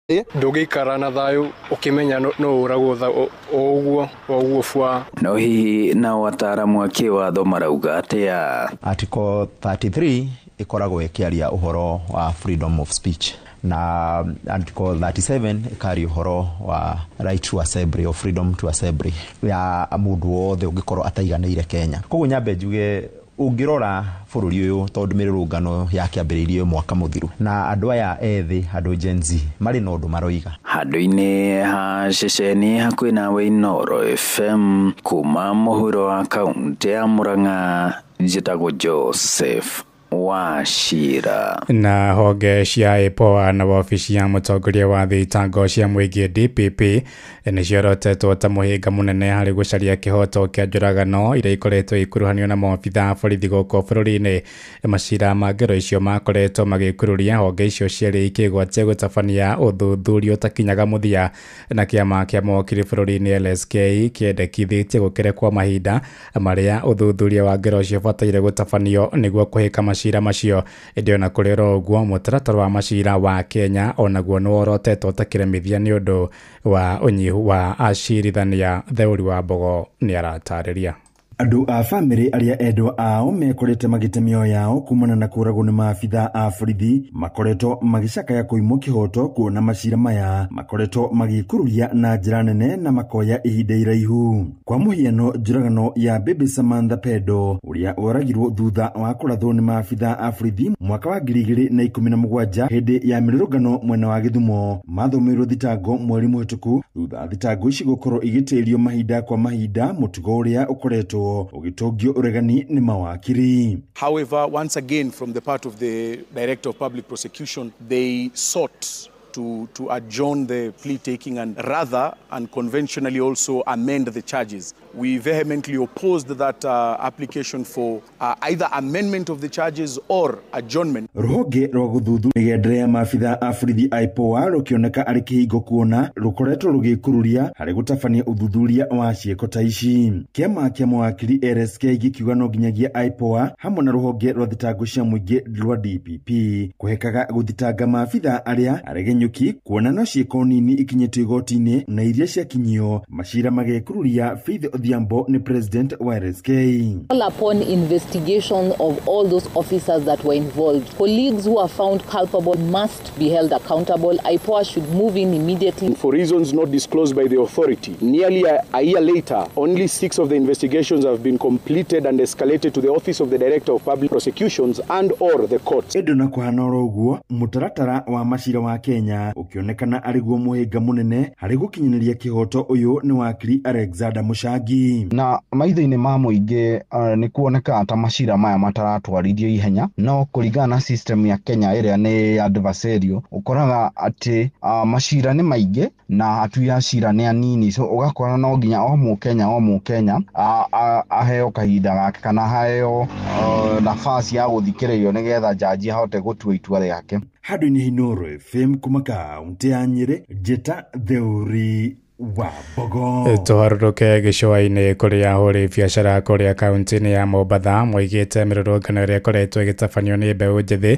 Ndũngĩikara na thayũ ũkĩmenya no ũragwo o ũguo o ũguo bwa. No hihi nao ataaramu a kĩwatho marauga atĩa? Article 33 ĩkoragwo ĩkĩaria ũhoro wa freedom of speech, na Article 37 ĩkaria ũhoro wa right to assembly or freedom to assembly ya mũndũ wothe ũngĩkorwo ataiganĩire Kenya. Koguo nyambe njuge ũngĩrora bũrũri ũyũ, tondũ mĩrũrũngano yakĩambĩrĩirie mwaka mũthiru, na andũ aya ethĩ, andũ Gen Z, marĩ na ũndũ maroiga. Handũ-inĩ ha ceceni hakuhĩ nawe Inooro FM kuma mũhuro wa kaũntĩ ya Murang'a, njĩtagwo Joseph Wachira. Na honge cia IPOA na wabici ya mũtongoria wa thitango cia mũingĩ DPP nĩ ciorotetwo ta mũhĩnga mũnene harĩ gũcaria kĩhoto kĩa njũragano iria ikoretwo ikuruhanio na maobitha a borithi gũkũ bũrũri-inĩ. Macira ma ngero icio makoretwo magĩkururia honge icio cierĩ ikĩgwatia gũtabania ũthuthuria ũtakinyaga mũthia, na kĩama kĩa mawakiri bũrũri-inĩ LSK kĩendekithĩtie gũkĩrekwo mahinda marĩa ũthuthuria wa ngero icio ũbataire gũtabanio nĩguo kũhĩka macira macio. Ĩndĩ ona kũrĩ oro ũguo, mũtaratara wa macira wa Kenya onaguo nĩ worotetwo ta kĩremithia nĩ ũndũ wa ũnyihu wa acirithania. Theuri wa Mbogo nĩ aratarĩria. Andũ a bamĩrĩ arĩa endwa ao mekorete magĩte mĩoyo yao kumana na kũragwo nĩ maabitha a borithi makoretwo magĩcakaya kũimwo kĩhoto, kuona macira maya makoretwo magĩkururia na njĩra nene na makoya ihinda iraihu. Kwa mũhiano, njũragano ya Baby Samantha Pedo ũrĩa oragirwo thutha wa kũrathwo nĩ maabitha a borithi mwaka wa 2017 hĩndĩ ya mĩrũrũngano mwena wa Gĩthumo, mathomeirwo thitango mweri mũhĩtũku thutha thitango ici gũkorwo igĩtĩrio mahinda kwa mahinda, mũtugo ũrĩa ũkoretwo ũgĩtũngio ũregani nĩ mawakiri. However, once again, from the part of the Director of Public Prosecution, they sought to adjourn the plea taking and rather unconventionally also amend the charges. We vehemently opposed that application for either amendment of the charges or adjournment. Rũhonge rwa gũthuthuria mĩgendere ya maabitha a borithi IPOA rũkĩoneka arĩ kĩhingo, kuona rũkoretwo rũgĩkururia harĩ gũtabania ũthuthuria wa ciĩko ta ici. Kĩama kĩa mawakiri LSK gĩkiuga no nginyagia IPOA hamwe na rũhonge rwa thitango cia mũingĩ rwa DPP kũhekaga gũthitanga maabitha arĩa aregenyũki, kuona no ciĩko nini ikinyĩtio igoti-inĩ na iria ciakinyio macira magekururia. Faith Odhiambo nĩ president wa LSK. All upon investigation of all those officers that were involved, colleagues who are found culpable must be held accountable. IPOA should move in immediately. For reasons not disclosed by the authority, nearly a year later, only 6 of the investigations have been completed and escalated to the Office of the Director of Public Prosecutions and or the courts. Ĩndĩ na kũhana oro ũguo, mũtaratara wa macira wa Kenya ũkĩonekana arĩ guo mũhĩnga mũnene harĩ gũkinyanĩria kĩhoto. Ũyũ nĩ wakiri Alexander Mũcangi. Na maitho-inĩ ma mũingĩ nĩ kuonekaga ta macira maya mataratwarithio ihenya, no kũringana na system ya Kenya ĩrĩa nĩ adversarial, ũkoraga atĩ macira nĩ maingĩ na atui a cira nĩ anini, so ũgakora no nginya o mũkenya aheo kahinda gake kana aheo nafasi ya gũthikĩrĩrio nĩgetha jaji ahote gũtua itua rĩake. Handũ-inĩ Inooro FM kuma kaũntĩ ya Nyĩrĩ, njĩta Theuri wa Mbogo. Tũharũrũke gĩcũa-inĩ kũrĩa ahũri biacara kũrĩa kaũntĩ-inĩ ya Mombatha moigĩte mĩrũrũngano ĩrĩa ĩkoretwo ĩgĩtabanio nĩ mbeũ njĩthĩ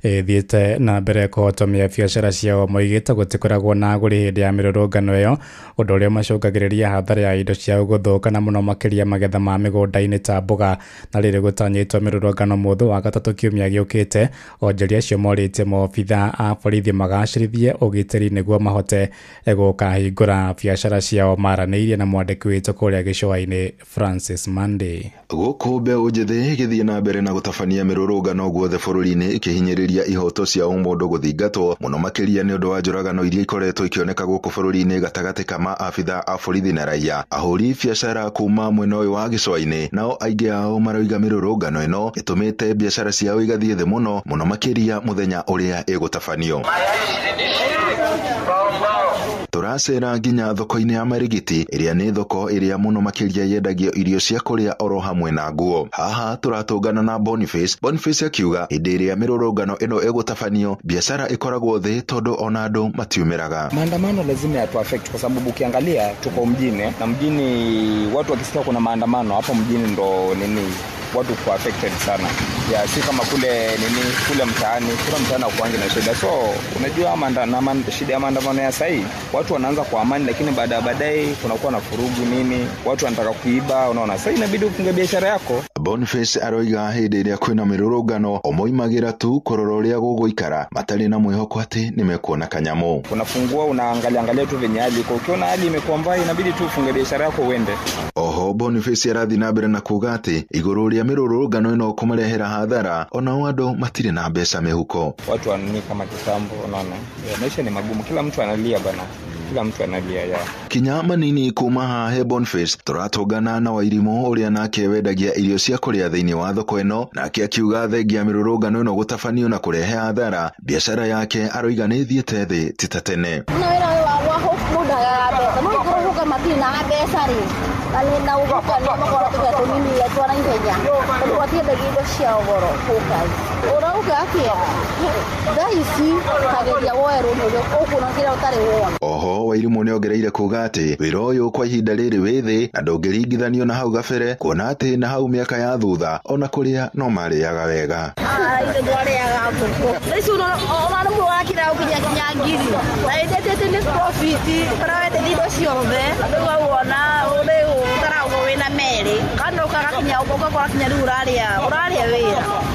ĩthiĩte na mbere kũhotomia biacara ciao. Moigĩte gũtikoragwo na agũri hĩndĩ ya mĩrũrũngano ĩyo, ũndũ ũrĩa macũngagĩrĩria hathara ya indo ciao gũthũka na mũno makĩria magetha ma mĩgũnda-inĩ ta mboga. Na rĩrĩ gũtanyĩtwo mĩrũrũngano mũthũ wa gatatũ kiumia gĩũkĩte, onjoria acio morĩtie maobitha a borithi magacĩrithie ũgitĩri nĩguo mahote gũkahingũra biacara ciao. Maranĩirie na mwandĩki witũ kũrĩa gĩcũa-inĩ Francis Monday. Gũkũ mbeũ njĩthĩ ĩgĩthiĩ na mbere na gũtabania mĩrũrũngano guothe bũrũri-inĩ ĩkĩhinyĩrĩria ihoto cia ũmũndũ gũthingatwo mũno makĩria nĩ ũndũ wa njũragano iria ikoretwo ikĩoneka gũkũ bũrũri-inĩ gatagatĩ ka maabitha a borithi na raia. Ahũri biacara kuma mwena ũyũ wa gĩcũa-inĩ nao aingĩ ao maroiga mĩrũrũngano ĩno ĩtũmĩte biacara ciao igathiĩ thĩ mũno mũno makĩria mũthenya ũrĩa ĩgũtabanio. Tũracera nginya thoko-inĩ ya Marigiti ĩrĩa nĩ thoko ĩrĩa mũno makĩria yendagio irio cia kũrĩa oro hamwe na nguo. Haha tũratũngana na Boniface. Boniface akiuga hĩndĩ ĩrĩa mĩrũrũngano ĩno ĩgũtabanio biacara ĩkoragwo thĩ tondũ ona andũ matiumĩraga. Maandamano lazima yatu affect kwa sababu ukiangalia tuko mjini na mjini watu wakisikia kuna maandamano hapo mjini ndo nini watu kwa affected sana. Ya si kama kule nini kule mtaani, kule mtaani kuangi na shida. So unajua shida ya maandamano ya sasa hii, watu wanaanza kwa amani lakini baadaye kunakuwa na furugu nini, watu wanataka kuiba, unaona. Sasa inabidi ufunge biashara yako. Boniface aroiga hĩndĩ ĩrĩa kwĩna mĩrũrũngano omoimagĩra tu kũrora ũrĩa gũgũikara matarĩ na mwĩhoko atĩ nĩmekuona kanyamũ. Unafungua unaangalia angalia tu venye hali iko, ukiona hali imekuwa mbaya inabidi tu ufunge biashara yako uende. Oho Boniface arathi na mbere na kuga atĩ igũrũ rĩa mĩrũrũngano ĩno kũmarehera hathara onao andũ matirĩ na mbeca mĩhuko. Watu wanini kama kitambo, unaona. Maisha ni magumu, kila mtu analia bana. Kila mtu analia ya. Kinya manini kuma hahe Boniface turatũngana na Wairimu ũrĩa nake wendagia irio cia kũrĩa thĩinĩ wa thoko ĩno, nake akiuga thengia mĩrũrũngano ĩno gũtabanio na kũrehe hathara biacara yake aroiga nĩ ĩthiĩte thĩ ti ta tene. Oho Wairimu nĩongereire kuga atĩ wĩra ũyũ kwa ihinda rĩrĩ wĩ thĩ na ndũngĩringithanio na hau gabere, kuona atĩ na hau mĩaka ya thutha ona kũrĩa no marĩaga wega.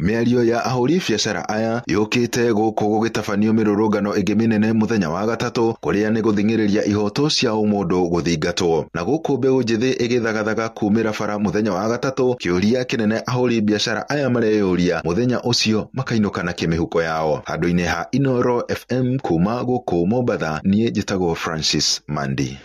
Mĩario ya ahũri biacara aya yũkĩte gũkũ gũgĩtabanio mĩrũrũngano ĩngĩ mĩnene mũthenya wa gatatũ kũrĩa nĩ gũthing'ĩrĩria ihoto cia ũmũndũ gũthingatwo. Na gũkũ mbeũ njĩthĩ ĩgĩthagathaga kumĩra bara mũthenya wa gatatũ, kĩũria kĩnene ahũri biacara aya mareyũria mũthenya ũcio makainũka na kĩmĩhuko yao. Handũ-inĩ ha Inoro FM kuma gũkũ Mombatha, niĩ njĩtagwo Francis Mandi.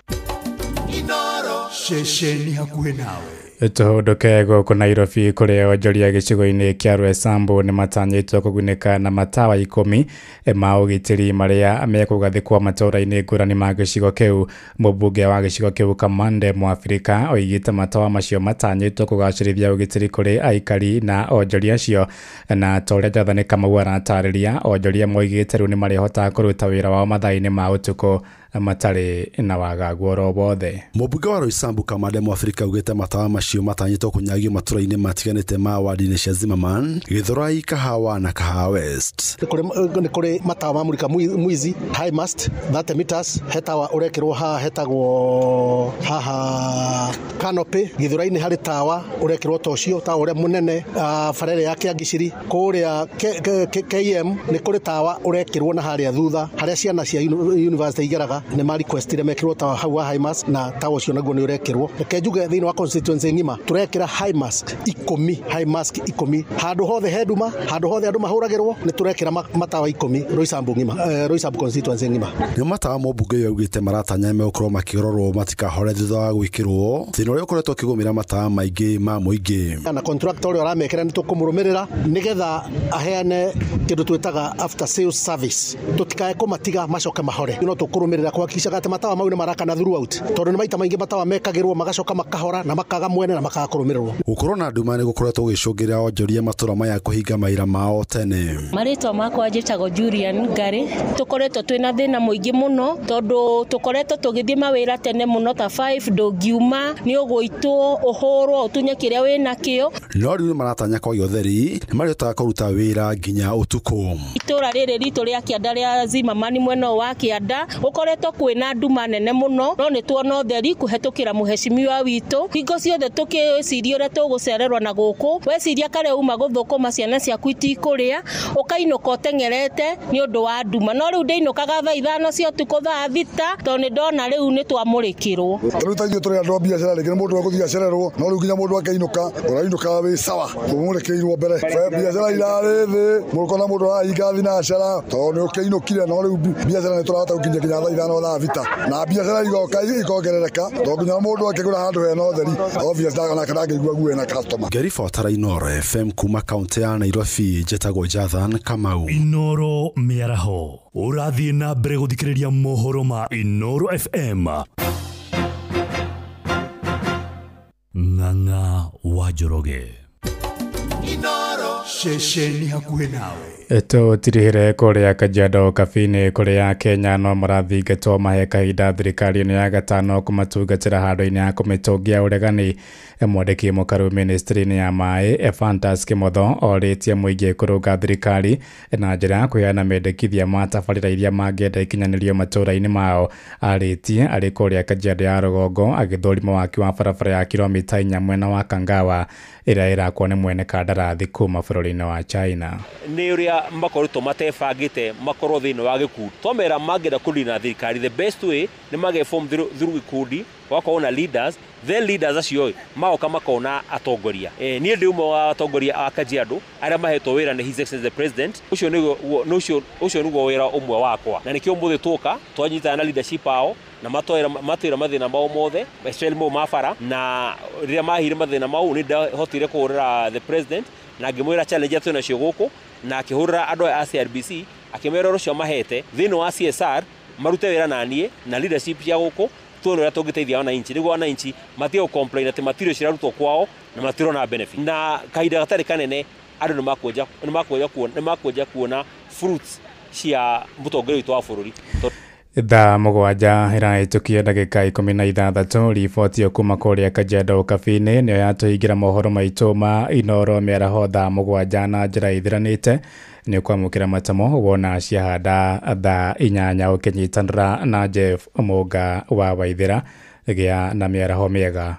Inoro ceceni hakuhĩ nawe. Tũhũndũke gũkũ Nairobi kũrĩa onjoria gĩcigo-inĩ kĩa Roysambu nĩmatanyĩtwo kũgunĩka na matawa 10 ma ũgitĩri marĩa mekũgathĩkwo matũũra-inĩ ngũrani ma gĩcigo kĩu. Mũmbunge wa gĩcigo kĩu Kamande Mũabirika oigĩte matawa macio matanyĩtwo kũgacĩrithia ũgitĩri kũrĩ aikari na onjoria acio, na ta ũrĩa Jathani Kamau aratarĩria, onjoria moigĩte rĩu nĩmarĩhotaga kũruta wĩra wao mathaa-inĩ ma ũtukũ matarĩ na wagagu oro wothe. Mũmbunge wa Roysambu Kamande Mũabirika augĩte matawa macio matanyĩtwo kũnyagio matũra-inĩ matiganĩte ma wadi-inĩ cia Zimmerman, Githurai, Kahawa na Kahawa West. Nĩ kũrĩ matawa ma mũrika mwizi high mast 30 meters, he tawa ũrekĩrwo haha hetagwo haha canopy. Githurai-inĩ harĩ tawa ũrekĩrwo ta ũcio, tawa ũrĩa mũnene bara ĩrĩa ya Kĩangiciri. Kũrĩa KM nĩ kũrĩ tawa ũrekĩrwo na harĩa thutha harĩa ciana cia university igeraga, nĩ ma requestire mekĩrwo tawa hau wa high mast, na tawa ũcio naguo nĩ ũrekĩrwo. Reke njuge thĩinĩ wa constituency ng'ima tũrekĩra high mast 10, high mast 10 handũ hothe he nduma, handũ hothe andũ mahũragĩrwo nĩ tũrekĩra matawa 10 Roysambu ng'ima, Roysambu constituency ng'ima. Nĩ matawa mũmbunge ũyũ augĩte maratanya megũkorwo makĩrorwo matikahore thutha wa gwĩkĩrwo, thĩna ũrĩa ũkoretwo ũkĩgũmĩra matawa maingĩ ma mũingĩ. Na contractor ũrĩa ũramekĩra nĩ tũkũmũrũmĩrĩra nĩgetha aheane kĩndũ twĩtaga after sales service, tũtikae kũmatiga macoke mahore. No tũkũrũmĩrĩra kuhakikisha atĩ matawa mau nĩ marakana throughout, tondũ nĩ maita maingĩ matawa mekagĩrwo magacoka makahora na makaga mwene na makaga kũrũmĩrĩrwo. Gũkorwo na nduma nĩ gũkoretwo gũgĩcũngĩrĩra onjoria matũra maya kũhinga mawĩra mao tene. Marĩtwa makwa njĩtagwo Julian Ngari. Tũkoretwo twĩna thĩna mũingĩ mũno tondũ tũkoretwo tũgĩthiĩ mawĩra tene mũno ta 5 ndũngiuma, nĩ ũgũitwo ũhũrwo ũtunye kĩrĩa wĩnakĩo. No rĩu nĩmaratanya kwagĩa ũtheri nĩmarĩhotaga kũruta wĩra nginya ũtukũ. Itũra rĩrĩ ritũ rĩa kĩanda rĩa Zimmerman mwena wa kĩanda gũkoretwo kwĩna nduma nene mũno, no nĩ tuona ũtheri kũhetũkĩra mũhecimiwa witũ. Hingo ciothe tũkĩciria ũrĩa tũgũcererwo na gũkũ, weciria kare uma gũthũkũma ciana ciaku itikũrĩa, ũkainũka ũteng'erete nĩ ũndũ wa nduma. No rĩu ndĩinũkaga thaa 5 cia ũtukũ, thaa 6, tondũ nĩ ndona rĩu nĩ twamũrĩkĩrwo. Rĩu ta ithuĩ tũrĩ andũ a biacara rĩngĩ nĩ mũndũ egũthiĩ acererwo, no rĩu nginya mũndũ akĩinũka ũrainũka wĩ sawa ũmũrĩkĩirwo mbere. Biacara irarĩ thĩ, mũkona mũndũ arahinga thinacara tondũ nĩ ũkĩinũkire, no rĩu biacara nĩ tũrahota gũkinya nginya thaa 5 thaa 6, na biacara igoka ikongerereka tondũ nginya mũndũ akĩgũra handũ hena ũtheri obvious ndangĩigua guoya na customer. Ngĩribotera Inoro FM kuma kaunti ya Nairobi, njĩtagwo Jathan Kamau. Inoro mĩaraho ũrathiĩ na mbere gũthikĩrĩria mohoro ma Inoro FM. Ng'ang'a wa Njoroge. Inoro ceceni hakuhĩ nawe. Tũtirihire kũrĩa Kajiado Kabini kũrĩa Kenya no marathingatwo mahe kahinda thirikari-inĩ ya gatano kũmatungatĩra handũ-inĩ ha kũmĩtũngia ũregani. Mwandĩki mũkaru ministry-inĩ ya maĩ Ephantus Kimotho orĩtie mũingĩ kũrũnga thirikari na njĩra ya kũheana mendekithia ma tabarĩra iria mangĩenda ikinyanĩrio matũũra-inĩ mao. Arĩtie arĩ kũrĩa Kajiado ya rũgongo agĩthũrima waki wa barabara ya kilomita 4 mwena wa Kangawa ĩrĩa ĩrakwo nĩ mwene kandarathi kuma bũrũri-inĩ wa China. Nĩ ũrĩa makoretwo matebangĩte makorwo thĩinĩ wa gĩkundi twamera mangĩenda kũdeal na thirikari, the best way nĩ mage form through gĩkundi, gwakorwo na leaders, then leaders acio magoka makona atongoria. Niĩ ndĩ ũmwe wa atongoria a Kajiado arĩa mahetwo wĩra nĩ His Excellency the President. Ũcio nĩguo wĩra ũmwe wakwa, na nĩkĩo ũmũthĩ twoka twanyitana na leadership ao na matwĩra mathĩna mao mothe, especially mau ma bara, na rĩrĩa mahire mathĩna mau nĩ ndahotire kũhũrĩra the president na ngĩmwĩra challenge twĩ nacio gũkũ, na akĩhũrĩra andũ a CRBC akĩmera ũcio mahete thĩinĩ wa CSR marute wĩra na niĩ na leadership ya gũkũ tuone ũrĩa tũngĩteithia wananchi, nĩguo wananchi matige gũ complain atĩ material cirarutwo kwao na matirona benefit. Na kahinda gatarĩ kanene andũ nĩ makuona fruits cia mũtongoria witũ wa bũrũri. Thaa 7 ĩrahĩtũkia ndagĩka 16 riboti kuma kũrĩa Kajiado Kabini nĩyo yatũhingĩra mohoro maitũ ma Inooro mĩaraho thaa 7 na njĩra ithiranĩte. Nĩ ũkwamũkĩra matamo wona ciahanda thaa 8 ũkĩnyitanĩra na Jeff Mũnga wa Waithĩra. Gĩa na mĩaraho mĩega.